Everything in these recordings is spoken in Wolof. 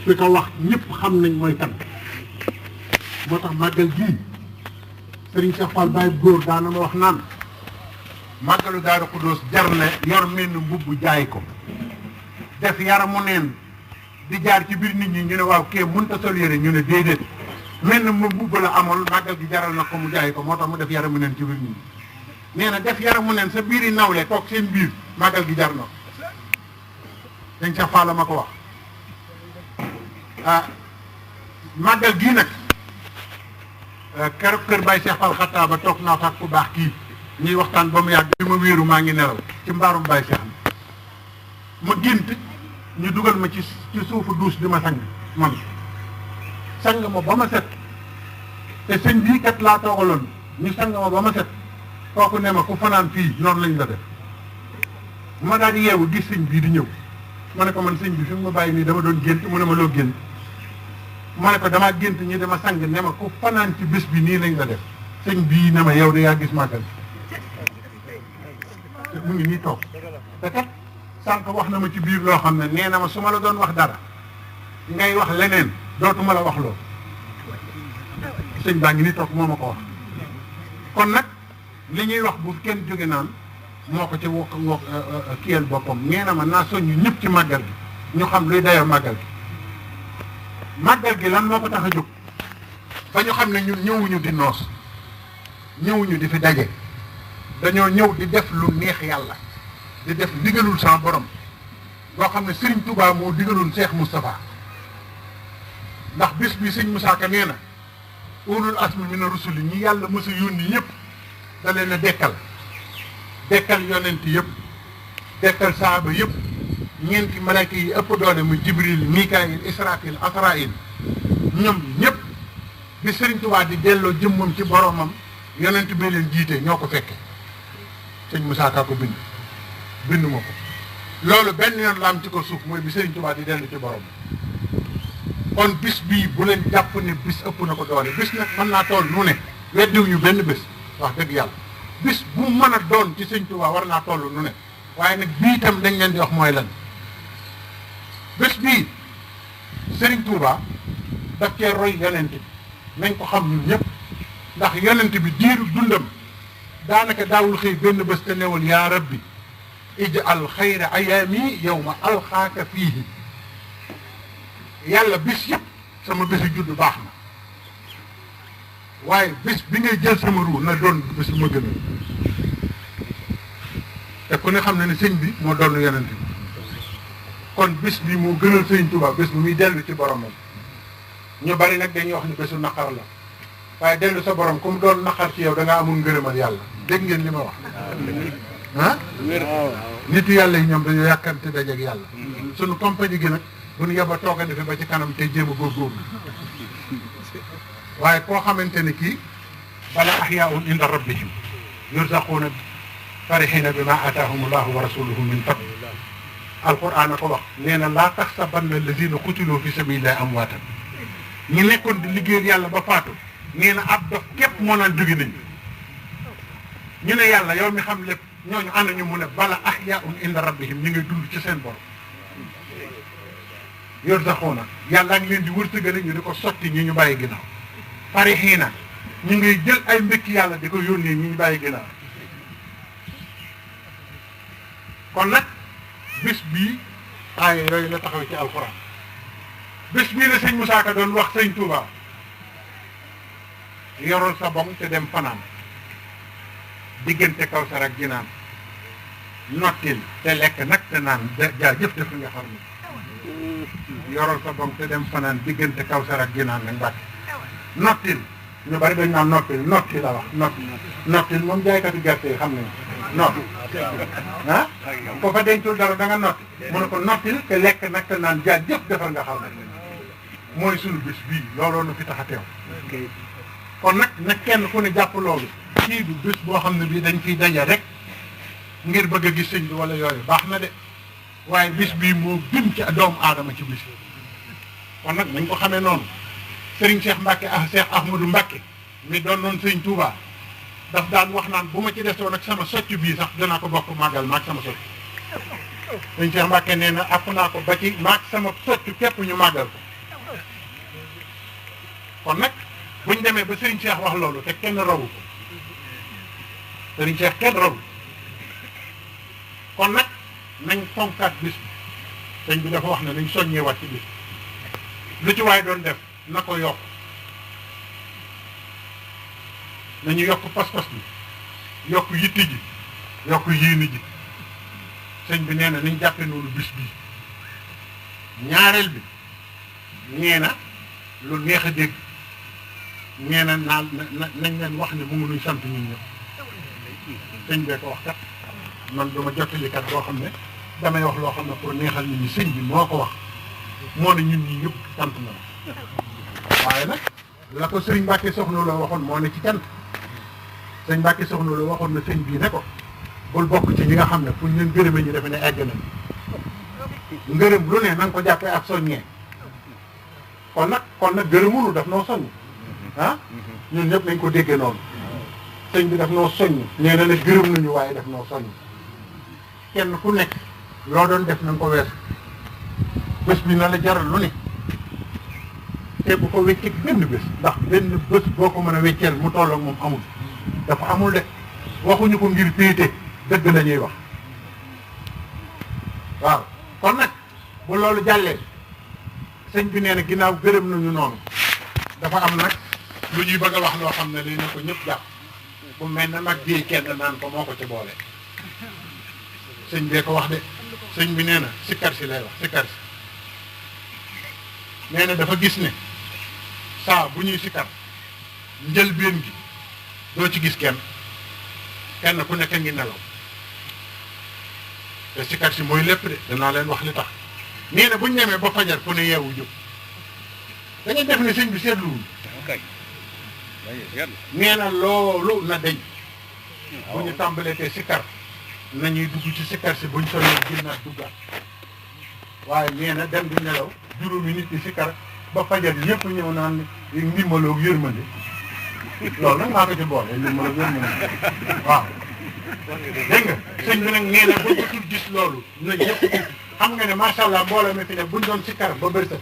ki ko wax ñëpp xam nañ mooy kan moo tax màggal gii Serigne Cheikh Fall Baye góor daana ma wax naan màggalu Daaru Xudoos jar na yor menn mbubb jaay ko def yaramu neen di jaar ci biir nit ñi ñu ne waaw kee mënta sol yére ñu ne déedéet menn mbubb la amoon màggal gi jaral na ko mu jaay ko moo tax mu def yaramu neen ci biir nit ñi nee na def yaramu neen sa biir yi nawle toog seen biir màggal gi jar na ko dañ Cheikh Fall ma ko wax ah màggal gii nag keroog kër Baye Cheikh Fall xattaa ba toog naa fa ku baax kii ñuy waxtaan ba mu yàgg bi ma wéeru maa ngi nelaw ci mbaarum Baye Cheikh ma gént ñu dugal ma ci suufu duus di ma sang man sang ma ba ma set te sëñ bii kat laa toogaloon ñu sang ma ba ma set kooku ne ma ku fanaan fii noonu lañ la def ma daal di yeewu gis sëñ bii di ñëw ma ne ko man sëñ bi fi mu ma bàyyi nii dama doon gént mu ne ma loo gént ma ne ko damaa gént ñi dama sang ne ma ku fanaan ci bés bi nii lañ la def sëñ bii ne ma yow de yaa gis màggal te mu ngi nii toog te kat sànq wax na ma ci biir loo xam ne nee na ma su ma la doon wax dara ngay wax leneen dootuma la wax loo sëñ baa ngi nii toog moo ma ko wax kon nag li ñuy wax bu kenn jóge naan moo ko ci wokk kiyal boppam nee na ma naa soññu ñëpp ci màggal gi ñu xam luy dayoo màggal gi màggal gi lan moo ko tax a jóg ba ñu xam ne ñun ñëwuñu di noos ñëwuñu di fi daje dañoo ñëw di def lu neex yàlla di def ndigalul sama borom loo xam ne Serigne Touba moo digalul Cheikh Moustapha ndax bis bi sëñ Moussa Ka nee na ulul asmi mina rusuli ñi yàlla mës a yónni ñëpp da leen a dekkal yonent yëpp dekkal saaba yëpp ñeenti malayka yi ëpp doole mu Jibril Mikaayil Israfil Asraïl ñoom ñëpp bi Serigne Touba di delloo jëmmam ci boromam yonent bi leen jiite ñoo ko fekke sëñ Moussa Ka ko bindu ma ko loolu benn yoon la am ci ko suuf mooy bi Serigne Touba di dellu ci borom kon bis bii bu leen jàpp ne bis ëpp na ko doole bis nag mën naa toll nu ne weddiwuñu benn bés wax dëgg yàlla bis bu mën a doon ci Serigne Touba war naa toll nu ne waaye nag bii itam dañ leen di wax mooy lan bés bii Serigne Touba daf cee roy yonent bi nañ ko xam ñun ñëpp ndax yonent bi diiru dundam daanaka daawul xëy benn bés te newul yaa rabbi ij'al xayra ayaami yawma alxaaka fiihi yàlla bis yëpp sama bési juddu baax na waaye bis bi ngay jël sama ruu na doon bés ma gënal te ku ne xam ne ne sëñ bi moo doon yonent bi kon bis bi moo gënal sëñ Tuubaa bés bi muy dellu ci boromam ñu bari nag dañuy wax ni bésu naqar la waaye dellu sa borom comme doon naqar ci yow da ngaa amul ngërëmal yàlla dégg ngeen li ma wax ah nitu yàlla yi ñoom dañoo yàkkante dajeeg yàlla sunu compagnie gi nag bu ñu yeba toogandi fi ba ci kanam te jéem a góorgóorlu waaye koo xamante ne kii bala ahyaun inda rabbihim yurzaquuna farihina bima ataahum allahu wa rasuluhu min fadl alquran a ko wax nee na laa taxsabanna allazina qutiluu fi sabilillahi amwaatan ñi nekkoon di liggéeyal yàlla ba faatu nee na ab dof képp moo naan jóge nañ ñu ne yàlla yow mi xam lépp ñooñu ànd ñu mu ne bala ahyaun inda rabbihim ñu ngi dund ci seen borom yurzaquuna yàlla ngi leen di wërsëgale ñu di ko sotti ñi ñu bàyyi ginnaaw farihiina ñu ngi jël ay mbékki yàlla di ko yónnee ñi ñu bàyyi ginnaaw kon nag bis bii aaya yooyu la taxaw ci alxuraan bis bii la sëñ Moussa Ka doon wax sëñ Touba yorol sa bong te dem fanaan diggante Kawsar ak Jinaan nottil te lekk nag te naan jaajëf def nga xam ne yorol sa bong te dem fanaan diggante Kawsar ak Jinaan nag Mbàkke nottil ñu bari dañ naan noppil notti la wax nottil moom jaaykatu gerte yi xam nañ notti ah ko fa dencul dara da nga notti mu ne ko nottil te lekk nag te naan jaajëf defal nga xam ne mooy sunu bis bii looloo nu fi tax a teew kon nag kenn ku ne jàpp loolu kii du bis boo xam ne bii dañ fiy daje rek ngir bëgg a gis sëñ bi wala yooyu baax na de waaye bis bii moo gën ci doomu aadama ci bis kon nag nañ ko xamee noonu Serigne Cheikh Mbacke Cheikh Ahmadou Mbacke mi doon noonu Serigne Touba daf daan wax naan bu ma ci desoon ak sama socc bii sax danaa ko bokk màggal maag sama socc Serigne Cheikh Mbacke nee na àpp naa ko ba ci maag sama socc képp ñu màggal ko kon nag buñ demee ba Serigne Cheikh wax loolu te kenn rawu ko Serigne Cheikh kenn rawu kon nag nañ fonkaat bis bi sëñ bi dafa wax ne nañ soññeewaat ci bis lu ci waay doon def na ko yokk nañu yokk pas-pas bi yokk yitti ji yokk yéene ji sëñ bi nee na nañ jàppe noonu bis bii ñaareel bi nee na lu neex a dégg nee na nañ leen wax ne mu ngi nuy sant ñun ñëpp sëñ bee ko wax kat man dama jottalikat boo xam ne damay wax loo xam ne pour neexal nit ñi sëñ bi moo ko wax moo ne ñun ñi ñëpp sant na la waaye nag la ko sëriñ Mbàkke Soxna Lo waxoon moo ne ci cant sëñ Mbàkke Soxna Lo waxoon na sëñ bii ne ko bul bokk ci ñi nga xam ne fu ñu leen gërëmee ñu defe ne egg nañ ngërëm lu ne na nga ko jàppee ak soññee kon nag gërëmunu daf noo soññ ah ñun ñëpp nañ ko déggee noonu sëñ bi daf noo soññ nee na ne gërëm nañu waaye daf noo soññ kenn ku nekk loo doon def na nga ko weesu bés bi na la jaral lu ne te bu ko wéccee benn bés ndax benn bés boo ko mën a wecceel mu toll ak moom amul dafa amul de waxuñu ko ngir féete dëgg la ñuy wax waaw kon nag bu loolu jàllee sëñ bi nee na ginnaaw gërëm nañu noonu dafa am nag lu ñuy bëgg a wax loo xam ne lii na ko ñëpp jàpp bu mel na nag bii kenn naan ko moo ko ci boole sëñ bee ko wax de sëñ bi nee na sikkar si lay wax sikkar si nee na dafa gis ne saa bu ñuy sikkar njëlbéen gi doo ci gis kenn ku nekk ngi nelaw te sikkar si mooy lépp de danaa leen wax li tax nee na bu ñu demee ba fajar ku ne yeewu jóg dañuy def ne sëñ bi seetluwul nee na loolu na deñ bu ñu tàmbalee te sikkar nañuy dugg ci sikkar si buñ sonee génnaat duggaat waaye nee na dem di nelaw juróomi nit di sikkar ba fajar yëpp ñëw naan ndimbaloog yërmande loolu nag maa ko ci boole ndimbaloog yërmande waaw dégg nga sëñ bi nag nee na ba jotul gis loolu na ñëpp xam nga ne macha allah mbooloo mi fi ne buñ doon sikkar ba bëri sax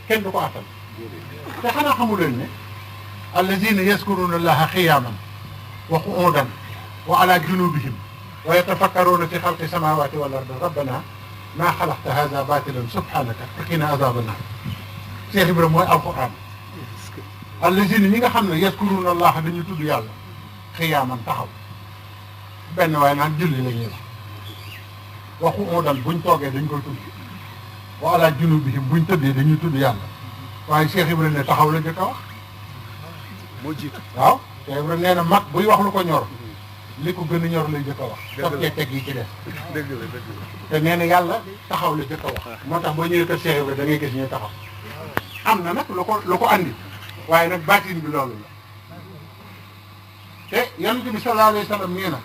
kenn du ko attan te xanaa xamu leen ne allazina yaskuruna allaha qiyaman wa qu'udan wa ala junubihim wa yatafakkaruna fi xalqi samawati wal ardi rabbana maa xalaqta hada batilan subhanaka qina azaban nar Cheikh Ibrahima mooy alquran allazina ñi nga xam ne yaskuruna allaha dañuy tudd yàlla qiyaman taxaw benn waaye naan julli la ñuy wax wa qu'udan buñ toogee dañ koy tudd wa ala junubihim buñ tëddee dañuy tudd yàlla waaye Cheikh Ibrahima ne taxaw la jëkk a wax moo jiitu waaw Cheikh Ibrahima nee na mag buy wax lu ko ñor li ko gën a ñor lay jëkk a wax soog cee teg yi ci def dëgg la te nee na yàlla taxaw la jëkk a wax moo tax boo ñëwee kër Cheikh Ibrahima da ngay gis ñu taxaw am na nag lu ko andi waaye nag baatin bi loolu la te yonent bi sallallahu alayhi wa sallam nee na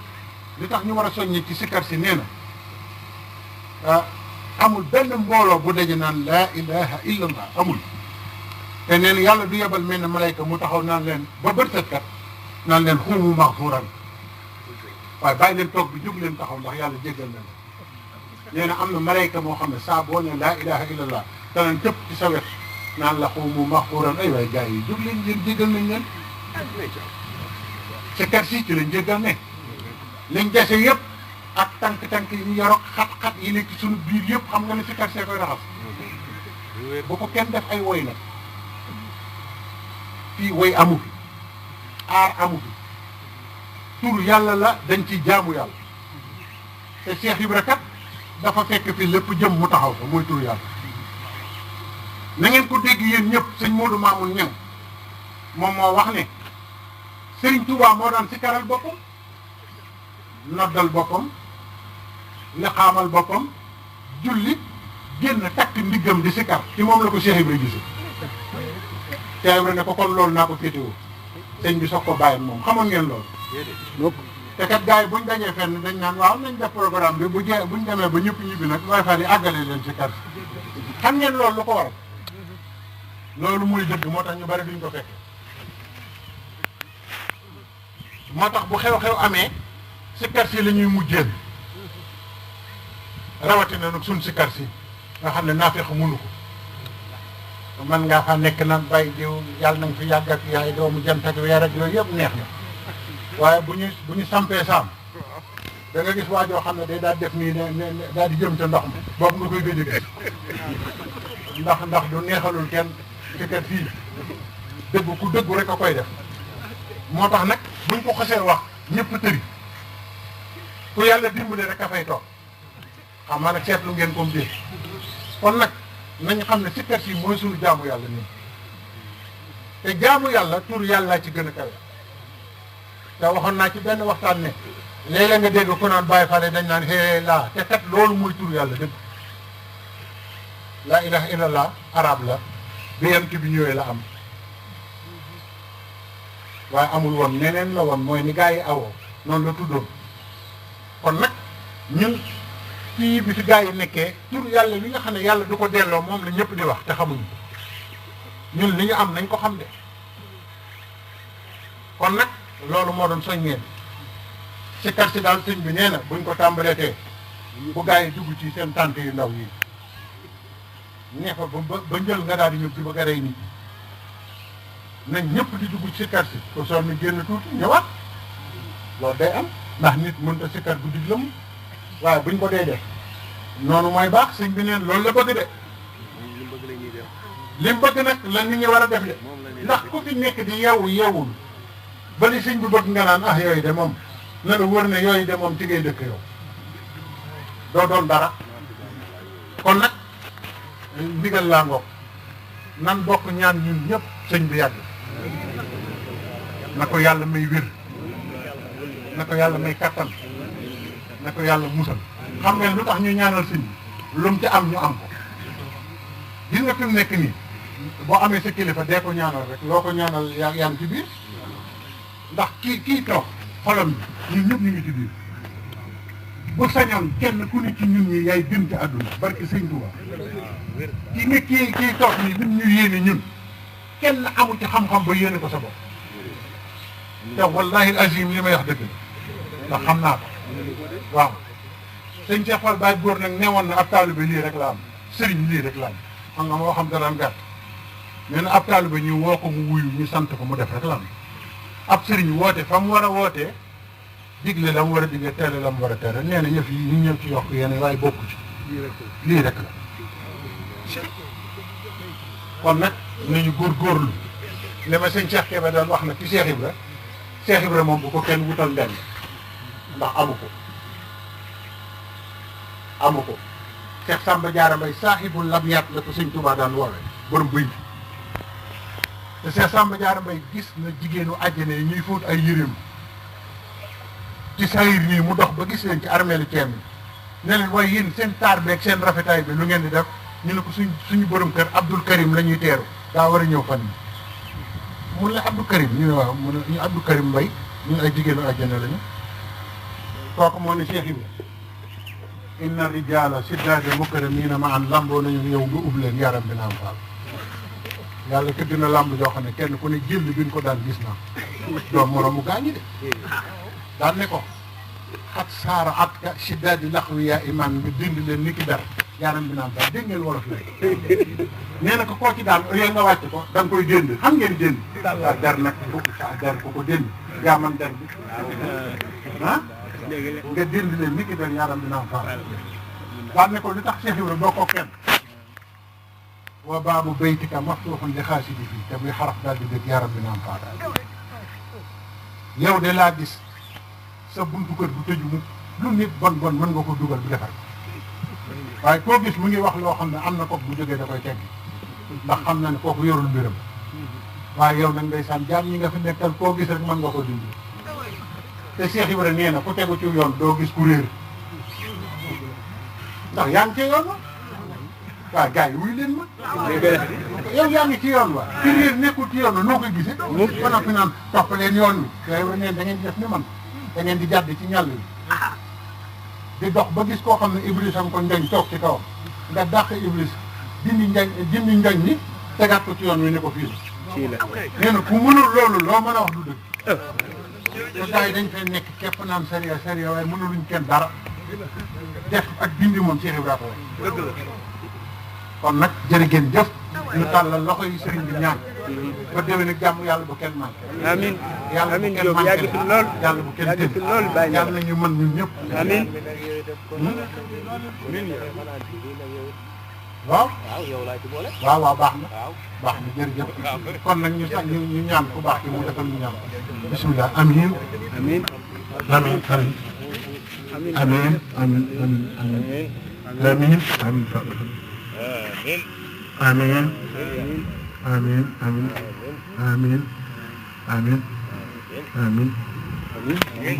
li tax ñu war a soññi ci sikkar si nee na amul benn mbooloo bu daje naan laa ilaha illa allah amul te nee na yàlla du yebal mel ne malayka mu taxaw naan leen ba bët set kat naan leen xuumu maxfuuran waaye bàyyi leen toog bi jóg leen taxaw ndax yàlla jéggal na leen nee na am na malayka moo xam ne saa boo ne laa ilaha illa allah danañ tëpp ci sa wet naan la xuumu maxfuuran ay waay gars yi jóg leen yéen jéggal nañ leen sikkar si ci lañ jéggal ne liñ dese yëpp ak tànk-tànk yi ñu yorok xat-xat yi nekk suñu biir yëpp xam nga ne sikkar see koy raxas bu ko kenn def ay woy nag fii woy amu fi aar amu fi tur yàlla la dañ ci jaamu yàlla te Cheikh Ibra kat dafa fekk fi lépp jëm mu taxaw fa mooy tur yàlla na ngeen ko dégg yéen ñëpp sëñ Modou Mamoun Niang moom moo wax ne Serigne Touba moo daan sikkaral boppam noddal boppam liqaamal boppam julli génn takk ndiggam di sikkar ci moom la ko Cheikh Ibra gise Cheikh Ibra ne ko kon loolu naa ko féetewoo sëñ bi soog ko bàyyi moom xamoon ngeen loolu te kat gars yi buñ dañee fenn dañ naan waaw nañ def programme bi buñ demee ba ñëpp ñibbi nag waaye fa di àggale leen sikkar xam ngeen loolu lu ko waral loolu muy dëgg moo tax ñu bari duñ ko fekk moo tax bu xew-xew amee sikkar si la ñuy mujjeel rawatina nag suñ sikkar si nga xam ne naafeq mënu ko man ngaa fa nekk naan bàyyi diw yàlla nañ fi yàgg ak yaay doomu jant ak weer ak yooyu yëpp neex na waaye bu ñu sampee saam da nga gis waa joo xam ne day daal def nii ne daal di jëm ca ndox mi boobu nga koy gëj a gis ndax du neexalul kenn ci kat fii dëggu ku dëggu rek a koy def moo tax nag buñ ko xasee wax ñëpp tëri ku yàlla dimbale rek a fay toog xam nga nag seetlu ngeen comme dé kon nag nañu xam ne sikkar si mooy suñu jaamu yàlla nii te jaamu yàlla tur yàlla ci gën a kawe te waxoon naa ci benn waxtaan ne léeg-léeg nga dégg ku naan Baay Faal dañ naan hee laa te kat loolu mooy tur yàlla dëgg laa ilaha illallah arab la bi yant bi ñëwee la am waaye amul woon neneen la woon mooy ni gaa yi awoo noonu la tuddoon kon nag ñun fii bi fi gaa yi nekkee tur yàlla li nga xam ne yàlla du ko delloo moom la ñëpp di wax te xamuñu ñun li ñu am nañ ko xam de kon nag loolu moo doon soññeen si kar si daal sëñ bi nee na buñ ko tàmbaleetee bu gaa yi dugg ci seen tànt yu ndaw yi neex fa ba njël nga daal di ñëw ci ba garey nit nañ ñëpp di dugg ci sikkar si ko soon ni génn tuuti ñëwaat loolu day am ndax nit mënut a sikkar guddi lëmm waaye buñ ko dee def noonu mooy baax sëñ bi neen loolu la bëgg de li mu bëgg nag la nit ñi war a def de ndax ku fi nekk di yeewul ba li sëñ bi bëgg nga naan ah yooyu de moom na la wër ne yooyu de moom ci ngay dëkk yow doo doon dara kon nag ndigal laa ngoog nan bokk ñaan ñun ñëpp sëñ bi yàgg na ko yàlla may wér na ko yàlla may kattan na ko yàlla musal xam ngeen lu tax ñu ñaanal sëñ bi lu mu ci am ñu am ko gis nga fi mu nekk nii boo amee sa kilifa dee ko ñaanal rek loo ko ñaanal yaa ngi ci biir ndax kii toog xolam bi ñun ñëpp ñu ngi ci biir bu sañoon kenn ku ne ci ñun ñi yaay gën ci àdduna barke sëñ Tuuba kii toog nii lim ñu yéene ñun kenn amu ci xam-xam ba yéene ko sa bopp te wallahi azim li may wax dëgg la ndax xam naa ko waaw sëñ Cheikh Fall Baye góor nag newoon na ab taalibe lii rek la am sëriñ lii rek la am xam nga moo xam dara gàtt nee na ab taalibe ñu woo ko mu wuyu ñu sant ko mu def rek la am ab sëriñ woote fa mu war a wootee digle la mu war a digle tere la mu war a tere nee na yëf yi ñu ñëw ci yokk yeneen waaye bokku ci lii rek la kon nag nañu góorgóorlu li ma sëñ Cheikh Kébé doon wax na ci Cheikh Ibra moom bu ko kenn wutal ndend ndax amu ko Cheikh Samba Diarra Mbaye saaxibul labyaat la ko sëñ Touba daan woowee borom bëy te Cheikh Samba Diarra Mbaye gis na jigéenu àjjana yi ñuy fóot ay yëreem ci sayir nii mu dox ba gis leen ci armeelu Ceem yi ne leen waaye yéen seen taar beeg seen rafetaay bi lu ngeen di def ñu ne ko suñu borom kër Abdul Karim la ñuy teeru daa war a ñëw fan yi mun la Abdou Karim ñu ne waaw mu ne ñu Abdou Karim Mbaye ñun ay jigéenu àjjana lañu kooku moo ne Cheikh Ibra inna rijaala siddaade mukarramiina ma an lamboo nañu yow nga ub leen yaram bi naam faal yàlla tëgg na lamb joo xam ne kenn ku ne jël bi ñu ko daan gis naa doom moroomu gaañi de daan ne ko xat saara at ka siddaadi laxwi yaa iman nga dind leen ni ki dara yaram bi naam faal dégg ngeen wolof la nee na ko koo ci daan yooyu nga wàcc ko da nga koy dénd xam ngeen dénd sa der nag sa der ko ko dénd yaa man der bi ah nga dénd leen ni ki dara yaram bi naam faal daan ne ko li tax Cheikh Ibra doo ko kenn wa baabu baytika maftuuxun li xaasidi fii te muy xaraf daal di dégg yaram bi naam faal yow de laa gis sa buntu kër bu tëju mu lu nit bon mën nga ko dugal bu defar waaye koo gis mu ngi wax loo xam ne am na ko bu jógee da koy teggi ndax xam na ne kooku yorul mbiram waaye yow nag ndeysaan jaam ñi nga fi nekkal koo gis rek mën nga ko dindi te Cheikh Ibra nee na ku tegu ci yoon doo gis ku réer ndax yaa ngi ci yoon wa waaw gars yi wuy leen ma yow yaa ngi ci yoon wa ki réer nekkul ci yoon wa noo koy gisee ba noppi naan topp leen yoon wi Cheikh Ibra neen da ngeen di def ni man da ngeen di jàdd ci ñàll yi di dox ba gis koo xam ne Iblis am ko njañ toog ci kawam nga dàq Iblis dindi njañ ni tegaat ko ci yoon wi ne ko fii la nee na ku mënul loolu loo mën a wax du dëgg te gars yi dañ fay nekk képp naan sérieux waaye mënuluñ kenn dara def ak dindi moom Cheikh Ibra ko kon nag jërë ngeen jëf ñu tàllal loxo yi sëriñ bi ñaan ba déwén ak jàmm yàlla bu kenn manqué. amiin yàlla bu amiin kenn Diop manqué yàgg fi lool yàlla bu kenn yàgg fi tënk lool bàyyi yàlla nañu mën ñun ñëpp. amiin. waaw. yow laa ci boole. waaw baax na. baax na jërëjëf. kon nag ñu ñaan ku baax ki mu defal ñu ñaan. bisimilah amiin. amiin. amiin amiin. amiin amiin amiin amiin. amiin amiin. amiin. amiin amiin. amiin amiin. amiin.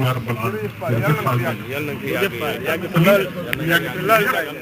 yaa rabbal aalamiin. jërëjëf Fall. yàlla na fi yàgg fi lool.